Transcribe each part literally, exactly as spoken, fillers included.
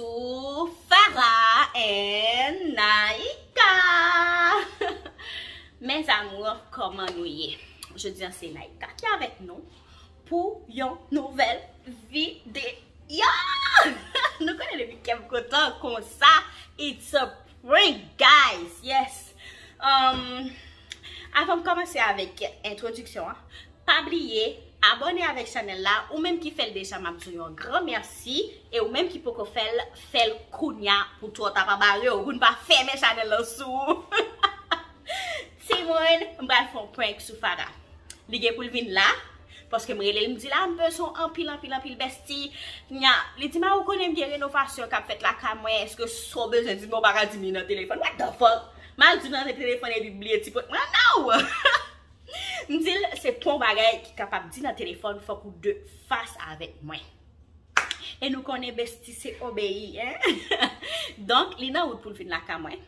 Sou Farah and Naïka. Mes amours, kòman nou ye? Jodi a se Naïka ki avèk nou pou yon nouvèl videyo. Nou konnen depi kè m kontan konsa, it's a prank, guys. Yes. Um, avan m kòmanse avèk entwodiksyon an, pa bliye abòne avèk chanèl la. Ou menm ki fè l deja, m ap di w yon gran mèsi. E ou menm ki poko fè l, fè l kounya pou twò ta pa bare w, pou n pa fèmen chanèl lan sou ou. Timoun, m pral fè yon prank sou Farah. Li gen pou l vin la, paske m rele l, m di la, m bezwen w anpil, anpil, anpil, besti. Nya, li di m, a, ou konnen m gen renovasyon k ap fèt lakay mwen, èske sa w bezwen di m, ou pa ka di m li nan telefòn? What the fuck? M al di l nan telefòn epi m bliye ti prank mwen, no! M di l, se pa yon bagay ki kapab di nan telefòn, fòk ou de fas avèk mwen. E nou konnen besti se obeyi, en? Donk, li nan wout pou l vin lakay mwen.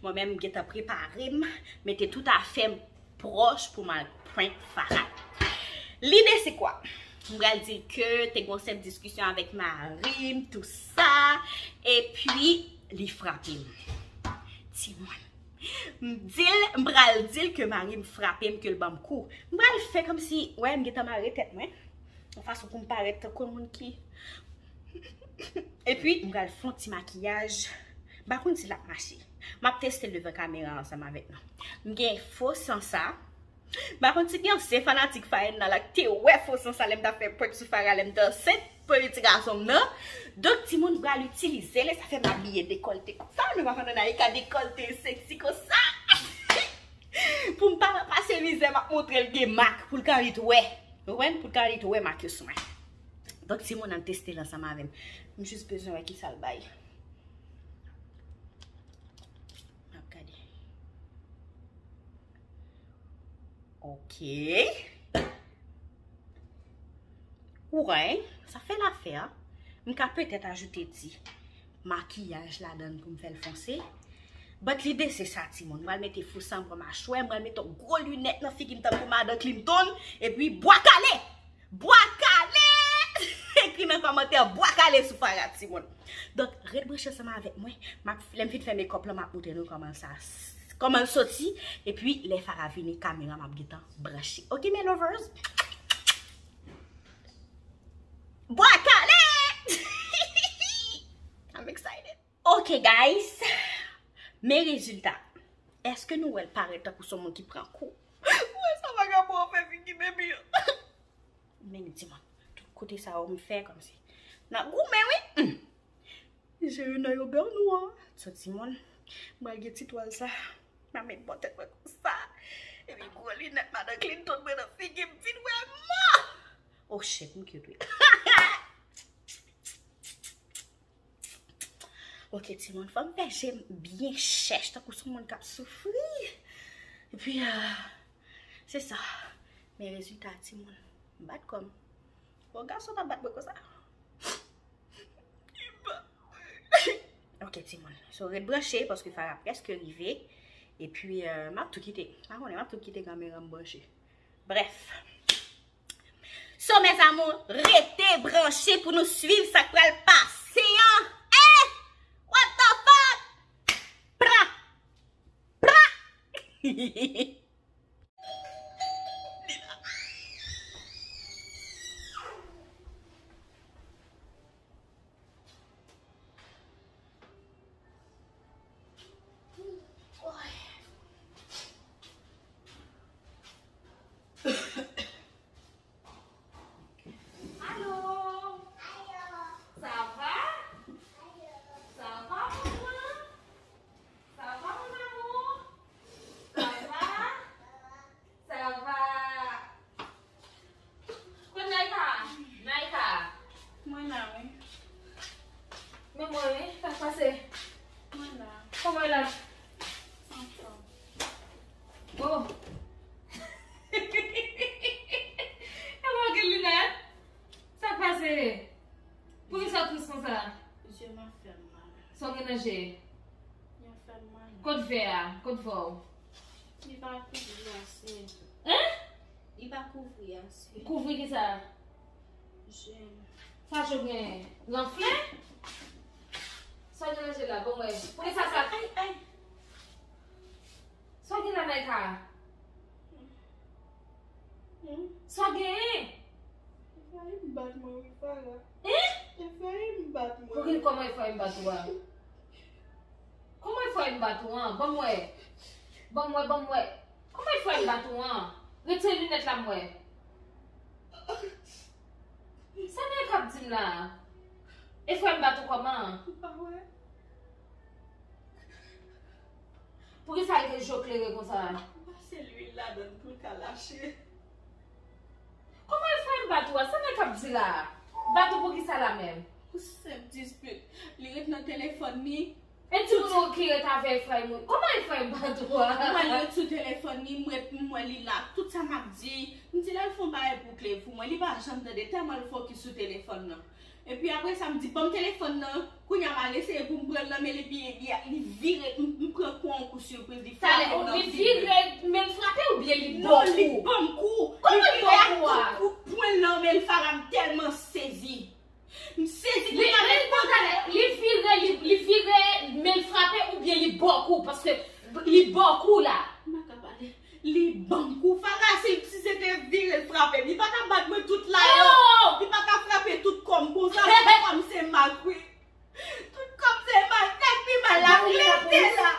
Mwen menm, m gentan prepare m, mete tout afè m pwòch pou m al prank Farah. Lide se kwa? M pral di l ke te gon sèt diskisyon avèk mari m, tou sa, epi li frape m. Timoun. M di l, m pral di l ke mari m frape m, ke l ban m kou. M pral fè kòmsi, wè, m gentan mare tèt mwen. Yon fason pou m parèt tankou yon moun ki Epi, m pral fè yon ti makiyaj. M pa konn si l ap mache. M ap teste l devan kamera ansanm avèk nou. M gen fo san sa. M pa konn si gen ansyen fanatik Faenna la ki te wè fo san sa lè m t ap fè prank sou Farah lè m te ansent premye ti gason m nan. Donk, timoun, m pral itilize l, e sa fè m abiye dekòlte konsa. Nou pa konn Naïka dekòlte seksi konsa. Pou m pa nan pase mizè, m ap montre l gen mak, pou l ka rit wè. Ou konprann? Pou l ka rit wè mak yo sou mwen. Donk, timoun, ann teste l ansanm avè m. M jis bezwen wè kisa l bay. M ap gade. Ok. Ou wè, sa fè l afè a. M ka petèt ajoute ti makiyaj ladan l pou m fè l fonse. But lide se sa, timoun. M pral mete fo san bò machwè, m pral mete yon gwo linèt nan figi m tankou madan Clinton, epi bwa kale! Bwa kale! Ekri nan kòmantè bwa kale sou Farah, timoun. Donk, ret branche ansanm avèk mwen. M ap, lè m fin fè makeup lan, m ap montre nou kòman sa, kòman l soti. Epi, lè Farah vini, kamera m ap gentan branche. Ok, mes lovers? Bwa kale! I'm excited. Ok, guys. Men rezilta. Èske nou wè l parèt tankou se yon moun ki pran kou? Ou wè sa vagabon an fè figi baby an? Men li di mwen, tout kote sa yo m fè kòmsi. N ap goumen, wi. Hmm. Jere nan yon bè nwa. Soti moun. M pral gen ti twal sa. M ap met bò tèt mwen konsa. Epi gwo linèt madan Clinton mwen nan figi m vin wè mò. Oh shit, m cute, wi. Ok, timoun, fò m fè je m byen chèch, tankou se yon moun k ap soufri. Epi, ah, se sa. Men rezilta, timoun, m bat kò m. Bon, gason t ap bat mwen konsa. Ok, timoun. So, ret branche, paske Farah prèske rive. Epi, euh, m ap tou kite. Pa konnen, m ap tou kite kamera m branche. Brèf. So, mes amours, rete branche pou nou swiv sa k pral pase an. Eh! What the fuck? Pra! Pra! Allô? Ça va? Ça va, maman? Ça va, mon amour? Ça va? Ça va? Kot Naïka? Naïka? Mwen la, wi. Men mwen, wi, sa k pase? Mwen la. Kòman w la? Anfòm. Oh. E mwen gen linèt? Sa k pase? Poukisa w tris konsa? Je m ap fè m mal. Sa w gen nan je? Yo fè m mal. Kot vè a? Kot vè w? Li pa kouvri ase. Hein? Li pa kouvri ase. Kouvri kisa? Je m. Sa je w gen? L anfle? Sa w gen nan je la, bon, mwen. Poukisa sa? Ay, ay. Sa w gen la, Naïka? Hmm? Sa w genyen? Efrayim bat mwen, wi, Farah. Hein? Efrayim bat mwen. Poukisa, kòman Efrayim bat ou a? Kòman Efrayim bat ou an? Ban m wè. Ban m wè, ban m wè. Kòman Efrayim bat ou an? Retire linèt la m wè. Sa nèg k ap di m la? Efrayim bat ou kòman? Ou pa wè? Poukisa l gen je klere konsa? Ou pase lwil ladann pou l ka lache. Kòman Efrayim bat ou a? Sa nèg k ap di la? Bat ou poukisa la menm? Pou senp dispit. Li ret nan telefòn li. E timoun ou ki ret avè Efrayim ou? Kòman Efrayim bat ou a? Mwen ret sou telefòn li, mwen, mwen li la. Tout sa m ap di, m di l al fè yon bagay pou Cleve pou mwen. Li pa janm tande, tèlman l fokis sou telefòn nan. Epi apre sa, m di, "Ban m telefòn nan." Kounye a, m al eseye pou m pran l nan men li, epi li, li vire, m, m pran kou an kou sipriz, li frape m nan figi. Li vire, men l frape oubyen li ba w kou? Non, li ban m kou. Kòman li ba w kou a? Li fè ak tout kou pwen l nan men l, Farah, m tèlman sezi. M sezi. Li, li, li vire, li, li vire, men l frape oubyen li ba w kou, paske li ba w kou la. M pa ka pale. Li ban m kou. Farah, si, si se te vire l frape m, li pa ka bat mwen tout la yo. Oh! Li pa ka frape tout kò m konsa, tout kò m se mak, wi. Tout kò m se mak, nèg pi mal la, Cleve te la.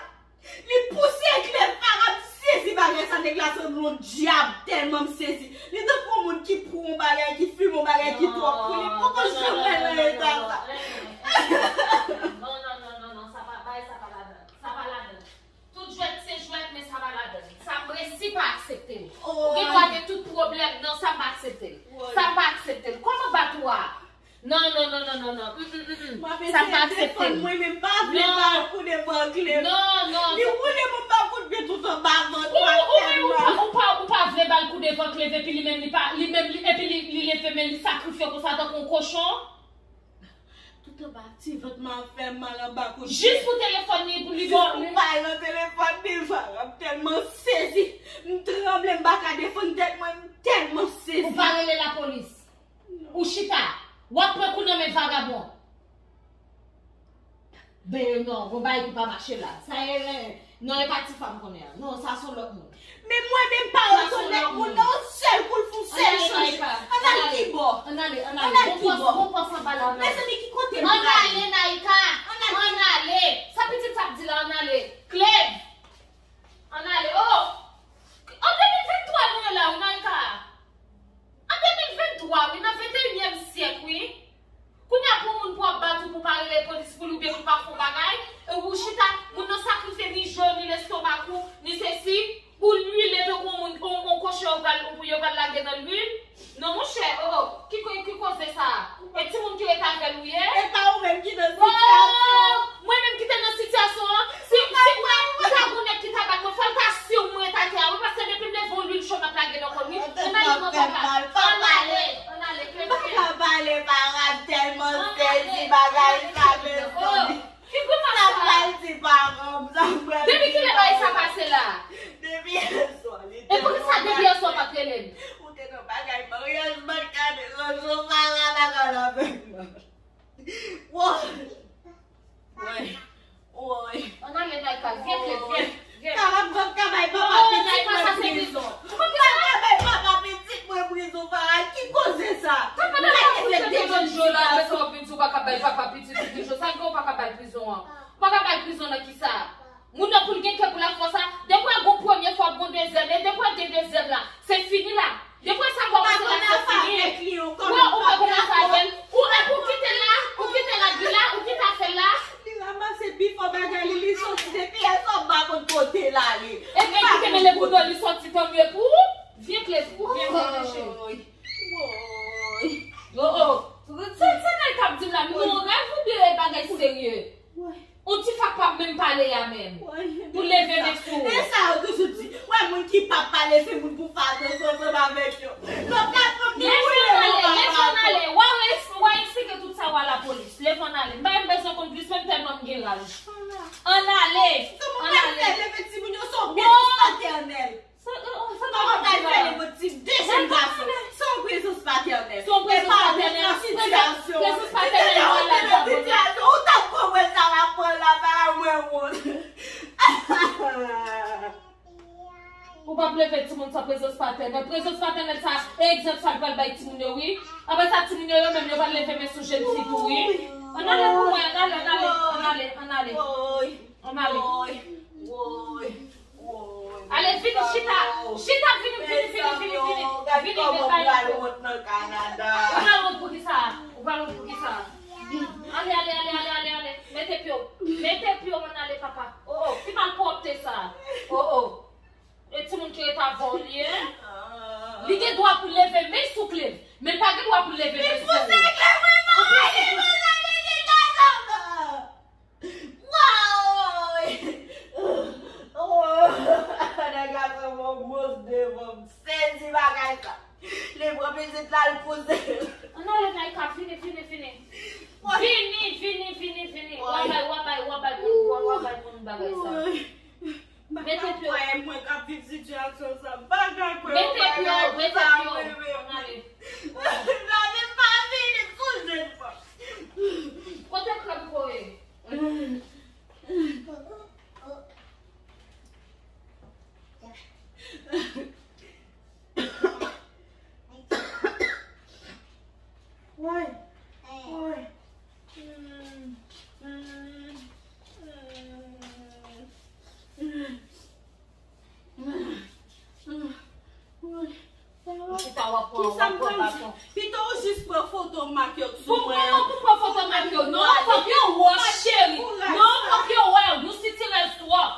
Li pouse Cleve, Farah, m sezi bagay sa, nèg la sanble yon dyab, tèlman m sezi. Li tankou yon moun ki pran yon bagay, ki fimen yon bagay ki twòp pou li. M poko janm wè l nan eta sa. Non, non, non, non, non, sa pa, bagay sa pa ladan. Sa pa ladan. Tout jwèt se jwèt, men sa pa ladan. Sa m resi pa aksepte l. Ou gen dwa gen tout pwoblèm, non, sa m pa aksepte l. Sa m pa aksepte l. Kòman bat ou a? Non, non, non, non, non, non. Mm, mm, mm, mm. Sa m pa aksepte. Mwen menm pa vle ba l kou devan Cleve. Non, non. Li woule mwen ba kout pye tout anba vant mwen. Ou, ou menm ou pa, ou pa, ou pa vle ba l kou devan Cleve, epi li menm li pa, li menm li, epi li, li leve men li sakrifye konsa tankou yon kochon. Tout anba ti vant mwen ap fè mal anba kout pye. Jis pou telefòn li, pou li ba w. Jis pou pale nan telefòn li, Farah, m tèlman sezi. M tranble, m pa ka defann tèt mwen, m tèlman sezi. Ou pa rele lapolis. Ou chita, w ap pran kou nan men vagabon. Ben non, gon bagay ki pa mache la. Sa e, non, e pa ti fanm konnen an. Non, sa se yon lòt moun. Men mwen menm pa rekonèt moun nan, yon sèl kou l fè yon sèl chanje. Ann al kibò. Ann ale, ann ale. Ann al kibò. Mezanmi, ki kote m pral? Ann ale, Naïka. Ann ale. Sa pitit sa ap di la, ann ale. Cleve. Ann ale. Oh! An de mil venntwa nou ye la, wi, Naïka. An de mil venntwa, wi, nan venteyinyèm syèk, wi. Kounye a pou moun pou ap bat ou pou pa rele polis pou li oubyen pou pa fè yon bagay, e ou chita, moun nan sakrifye ni je w, ni lestomak ou, ni sesi, ou lwile tankou yon moun, yon, yon kochon yo pral, yo pral lage nan lwil. Non, monchè, oh, oh, ki ko-, ki koze sa a? E timoun ki ret avè l ou ye? E pa ou menm ki nan sitiyasyon an? Oh, mwen menm ki te nan sitiyasyon an, si, si mwen, m ta gon nèg ki ta bat mwen, fò l ta si w mwen ret atè a, wi, paske depi m leve yon lwil cho m ap lage nan kò l, wi. Ann ale, ann ale, ann ale, Cleve. M pa ka pale, Farah, m tèlman sezi bagay sa, mezanmi. Ki grimas sa? Sa pral di paran m, sa pral di paran m. Depi kilè bagay sa pase la? Depi yèswa, li te nan bagay. E poukisa depi yèswa w pa t rele m? Ou te nan bagay maryaj, m pa t ka deranje w, Farah, pa ka la avèk mwen. Woy! Woy! Woy! Ann ale, Naïka, vye Cleve, vye, vye. Farah, m p ap ka bay papa pitit mwen prizon. M p ap ka bay papa pitit mwen prizon, Farah. Ki koze sa? Mwen leve devan jijikasyon. Ou pa ka bay papa pitit ou prizon. Sa gen ou pa ka bay prizon an? Ou pa ka bay prizon nan kisa? Moun nan pou l gen kè pou l ap fè sa. Depi w gon premye fwa, gon dezyèm. E depi w gen dezyèm la, se fini la. Depi sa kòmanse la, se fini. Ou pa kòmanse avè l. Ou, epi ou kite l la, ou kite l la, di la, ou kite afè l la. Li ranmase pifò bagay li, li soti depi yè swa, m pa konn kote l ale. Ebyen, kite mele pou do li soti, tanmye pou ou. Vye Cleve, vye, vye, vye cheri. Woy. Woy. Oh, oh. Sa, sa nèg k ap di m la, m nan rèv oubyen e bagay serye? Woy. Yon ti fa k p ap menm pale a menm. Woy. Pou leve men sou ou. E sa yo toujou di. Wè, moun ki p ap pale, se moun pou fè atansyon ansanm avèk yo. Lòt la, fanm li boule nan papa. Leve ann ale. W a, w a eksplike tout sa w a lapolis. Leve ann ale. M pa menm bezwen konn plis, menm tèlman m gen raj. Ann ale. Kòman w pral fè leve timoun yo, se yon bezis patènèl? Kòman w pral fè leve ti de jèn gason? Se yon prezans patènèl. Se yon prezans patènèl. Prezans patènèl, ou t ap konprann sa la. Leve timoun sa prezans patènèl. Prezans patènèl sa, egzanp sa l pral bay timoun yo, wi. Apre sa, timoun yo, yo menm, yo pral leve men sou jèn fi tou, wi. Ann ale pou mwen, ann ale, ann ale, ann ale, ann ale. Ann ale. Woy, woy, woy. Ale, vini, chita. Chita, vini, vini, vini, vini, vini. Vini, vini, vini. Ou pral wont nan Kanada. Ou pral wont pou kisa? Ou pral wont pou kisa? Ale, ale, ale, ale, ale, ale. Mete pye w. Mete pye w, ann ale, papa. Oh, oh, ki malpwòpte sa? Oh, oh. E timoun ki ret avè w li ye? Li gen dwa pou l leve men sou Cleve, men l pa gen dwa pou l leve men sou ou. Nèg la pran yon mons devan m, sezi bagay sa. Li pran pitit la, l pouse l. Ann ale, Naïka, vini, vini, vini. Vini, vini, vini, vini. W a bay, w a bay, w a bay moun, w a, w a bay moun bagay sa. Mete pye w. Mwen k ap viv sitiyasyon sa. M pa ka kwè yon bagay sa. Mete pye w, mete pye w. Ann ale. Ann ale. Kote krèm ko ye? Woy. Woy. Pito w jis pran foto mak yo sou mwen. Pou pran foto mak yo. Non, fòk yo wè w, cheri. Non, fòk yo wè w. Nou sitirèz twòp.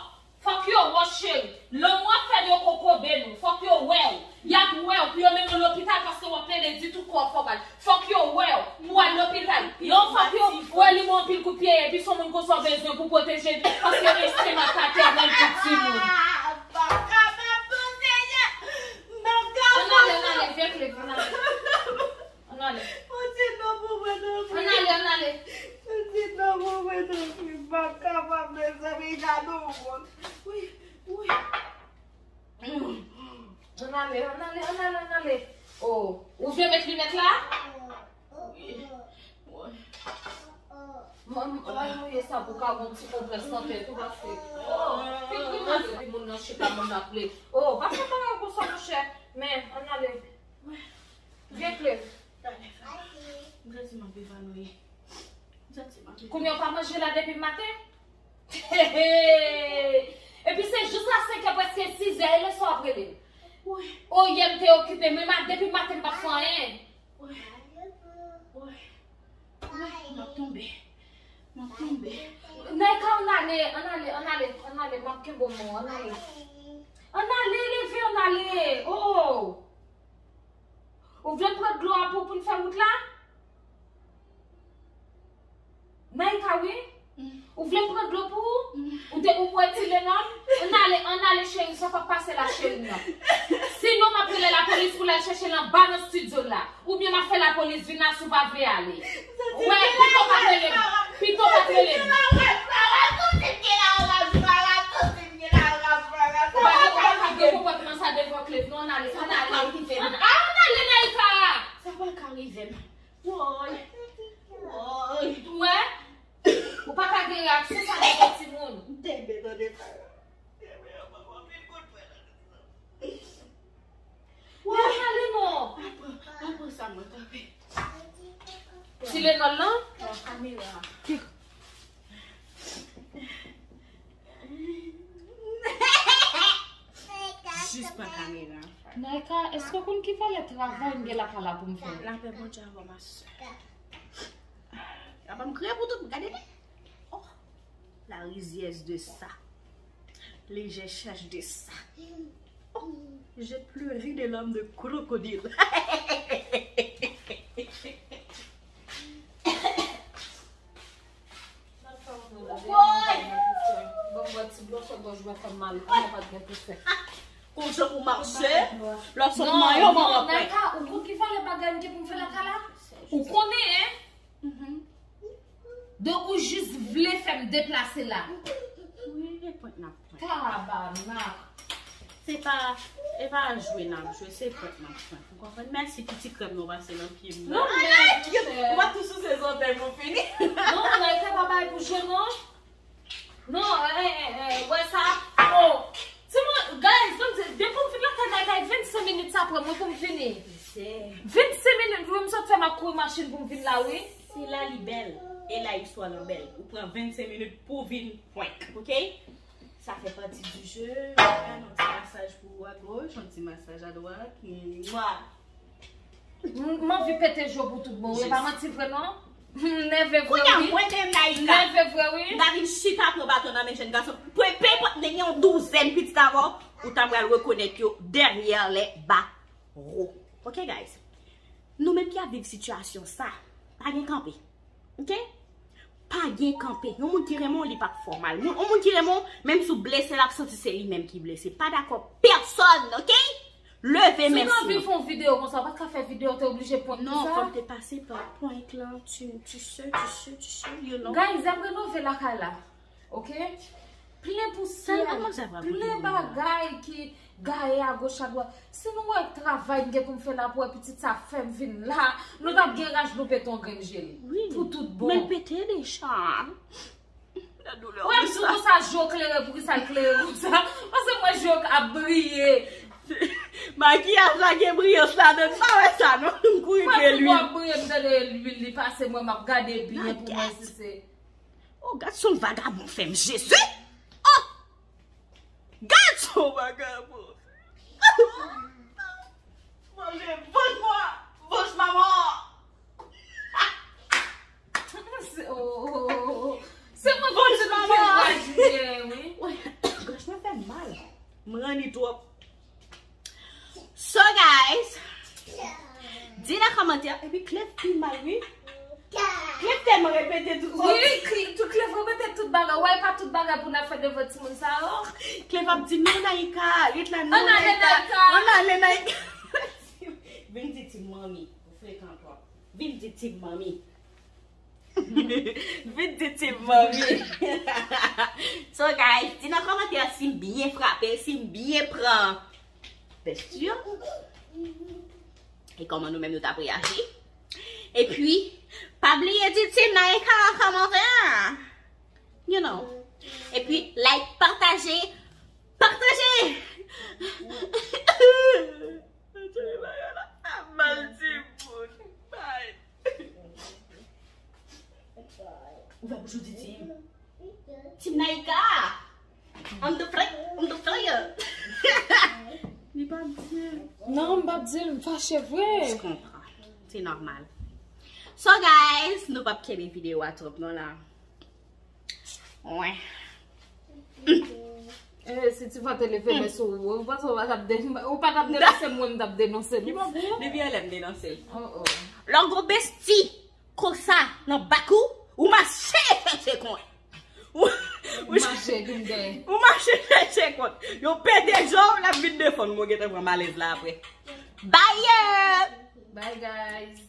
Fòk yo wè w, cheri. Lanmou ap fè yo kokobe nou. Fòk yo wè w. Y ap wè w. Pou yo mennen w lopital paske w ap plede di tout kò w fè w mal. Fòk yo wè w pou w al lopital. Yon fòk yo wè li mwen anpil kout pye, epi se yon moun konsa w bezwen pou pwoteje l, paske ensten matènèl pou timoun. Ann ale, ann ale, vye kle, ann ale. Ann ale. Ann ale, ann ale. Ann ale, ann ale, ann ale, ann ale. Oh, ou vle met linèt la? Wi. Wi. Mwen, mwen mouye sa pou ka gon ti konprès nan tèt ou, paske, oh, ki grimas epi moun nan chita, moun nan ap ple. Oh, pa fè bagay konsa, monchè. Men, ann ale. Vye kle. Talè, m santi m ap evanouyi. M santi m ap evanouyi. Kounye a w pa manje la depi maten? Epi se jis a senk è, prèske sis è, e lè sa w ap rele m? Wi. O, yè m te okipe, men ma, depi maten m p ap fè anyen. Wi. Wi. Wi, m ap tonbe. M ap tonbe. Naïka, ann ale, ann ale, ann ale, ann ale, m ap kenbe w, ann ale. Ann ale, leve, ann ale. Oh! Ou vle m pran dlo a pou, pou n fè wout la? Naïka, wi? Ou vle m pran dlo pou ou? Ou te, ou bwè Tylenol? Ann ale, ann ale, cheri, sa p ap pase la, cheri, non. Sinon, m ap rele lapolis pou l al chèche l anba nan estidyo la. Oubyen m ap fè lapolis vin la si w pa vle ale. Wè, pito w pa t rele m. Pito w pa t rele m. Ou pa gen, ou pa ka gen konpòtman sa devan Cleve, non, ann ale, ann ale. Ann ale, Naïka! Sa pa ka rive m. Woy. Woy. Ou wè? Ou pa ka gen reyaksyon sa devan timoun. M te byen tande sa. Woy, ann ale non. Apre, apre sa, mwen kanpe. Tylenol lan? Non, kamera. Jis pran kamera. Naïka, èske w konn ki valè travay m gen lakay la pou m fè? Lapè Bondye avè w, ma sè. Apa m kriye pou tout, gade li. Oh, la rizyèz de sa. Lejè chèch de sa. Oh, j'ai pleuré des larmes de crocodile. Woy! Bon, mwen ti dlo sot gòj mwen fè m mal. Mwen pa t gen pou fè. Konn jan pou mache, lè w sot mayo, mwen wè. Naïka, ou konn ki valè bagay m gen pou m fè lakay la? Ou konnen, en? Donk, ou jis vle fè m deplase la? Wi, e pwent n ap pwent. Tabanak! Se pa, e pa jwe n ap jwe, se prank n ap prank. Ou konprann? Mèsi pou ti krèm nou pase nan pye m nan. Non, men, monchè. Ou pa tou souse zòtèy pou fini. Non, Naïka pa bay pou jwe, non. Non, eh, eh, eh, wè sa. Oh. Timoun, guys, ban m di, depi m fin la, Vennsenk minit sa pran mwen pou m vini. Vennsenk minit wi, m sot fè m ap kouri machin pou m vin la wi. Se la li bèl. E la istwa lan bèl. Ou pran vennsenk minit pou vin prank, oke? Sa fè pati di je. Yon ti masaj pou ou a goch, yon ti masaj a dwat. Mwa. M anvi pete je w pou tout bon wi. E pa manti vre non. M nève vre wi. Kounye a mwen menm Naïka. M nève vre wi. M ta vin chita pran baton nan men jèn gason. Pe, pe enpòt nèg gen yon douzèn pitit avè w, ou ta pral rekonèt yo derrière les barreaux. Ok guys. Nou menm ki ap viv sitiyasyon sa, pa gen kanpe. Ok? Pa gen kanpe. Yon moun ki renmen w, li p ap fè w mal. Moun, yon moun ki renmen w, menm si w blese, l ap santi se li menm ki blese. Pa dakò pèsòn, ok? Leve men sou mwen. Si w anvi fè yon videyo konsa, w pa t ka fè videyo, w te oblije prank konsa. Non, fò m te pase pa prank lan. Tu, tu sais, tu sais, tu sais, you know. Guys, m renove lakay la. Ok? Plen pousyè, plen bagay ki gaye agoch adwat. Si nou wè travay m gen pou m fè la pou wè pitit sa fè m vin la, nou t ap gen raj nou pete yon grenn je l. Wi. Pou tout bon. Men l pete deja. La doulè de sa. Wè m di w konsa je w klere, poukisa l klere konsa? Paske mwen je w ap briye. Makiyaj la gen briyans ladan l, m pa wè sa non. M kouri vre lwil. Mwen fou ap briye, m tande lwil li pase, mwen m ap gade byen pou mwen si se. Oh, gad son vagabon fè m, Jezi! Oh! Gad son vagabon! Manje vant mwen! Vant manman! Se, oh, se mwen ki te raje wi. Wè, gòj mwen fè m mal. M ranni twòp. So guys, di nan kòmantè, epi Clef pi mal wi. Clef tèlman repete tout. Wi, Clef repete tout bagay. Wè, pa tout bagay pou n ap fè devan timoun sa yo. Clef ap di non Naïka, ret la non Naïka. Ann ale Naïka. Vin di ti manmi, ou frekan twòp. Vin di ti manmi. Vin di ti manmi. So guys, di nan kòmantè si m byen frape, si m byen pran pèsti yo. E kòman nou menm nou t ap reyaji. Epi, pa bliye di Team Naïka nan kòmantè. You know. Epi, like, pataje. Pataje! Mal di moun. Bye. Ou fè bouch ou di Team. Team Naïka. I'm the fire. I'm the fire. Li pa di l. Non, m pa di l, m fache vre. Je comprends. Se nòmal. So guys, nou p ap kenbe videyo a twòp non la. Wè. Eh, si ti vante leve men sou ou, ou panse ou pa t ap de, ou pa t ap denonse m, mwen m t ap denonse nou. Depi anlè m denonse l. Oh, oh. Lè w gon besti konsa nan bak ou, ou mache chèche kont. Ou, ou mache vin dèyè. Ou mache chèche kont. Yo pete je w, l ap vin defann mwen, gentan pran malèz la apre. Bye! Bye, guys.